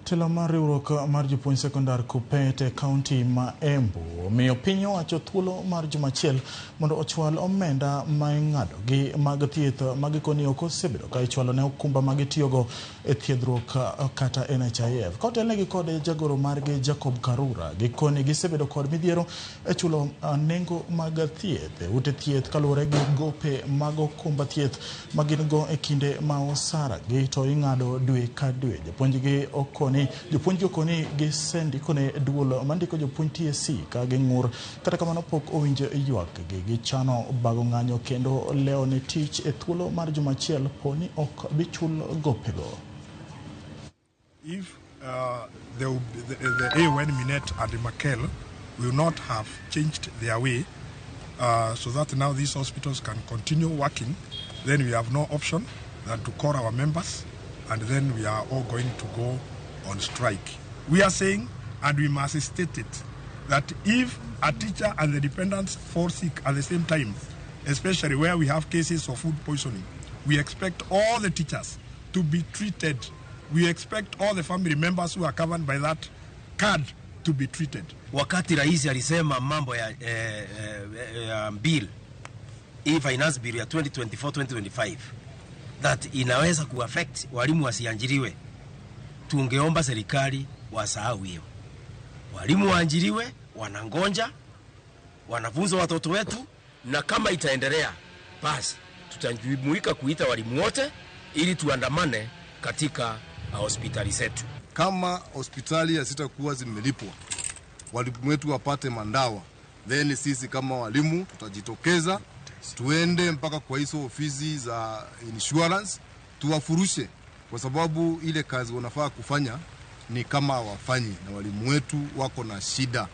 Telo mar riwruok mar jopuonj sekondar KUPPET e kaunti ma Embu omiyo piny owacho thuolo mar juma achiel mondo ochwal omenda ma ing'adogi mag thieth ma gikoni ok osebedo ka ichwalo ne okumba ma gitiyogo e thiedhruok kata NHIF. Ka otelnegi kod jagoro margi Jacob Karura, gikoni gisebedo kod midhiero e chulo nengo mag thieth e ute thieth kaluwore gi gope mag okumba thieth ma gin go e kinde ma osara gi to ing'ado dwe ka dwe. Jopuonjgi okoni jopuonjgi okoni gisendikone duol mandiko jopuonj TSC ka ging'ur, kata kamano pok owinj ywakgi. Gichano bago ng'anyo kendo lewo ne tich e thuolo mar juma achiel po ni ok bichul gopego. If the AON Minet and the Makel will not have changed their way so that now these hospitals can continue working, then we have no option than to call our members, and then we are all going to go on strike. We are saying, and we must state it, that if a teacher and the dependents fall sick at the same time, especially where we have cases of food poisoning, we expect all the teachers to be treated. We expect all the family members who are covered by that card to be treated. Wakati rais alisema mambo ya bill hii, finance bill ya 2024 2025, that inaweza kuaffect walimu wasiajiriwe, tungeomba serikali wasahau hiyo. Walimu waajiriwe, wanangoja, wanafunza watoto wetu, na kama itaendelea basi tutajumuika kuita walimu wote ili tuandamane katika hospitali zetu. Kama hospitali hazitakuwa zimelipwa, walimu wetu wapate mandawa, then sisi kama walimu tutajitokeza tuende mpaka kwa hizo ofisi za insurance tuwafurushe, kwa sababu ile kazi wanafaa kufanya ni kama hawafanyi, na walimu wetu wako na shida.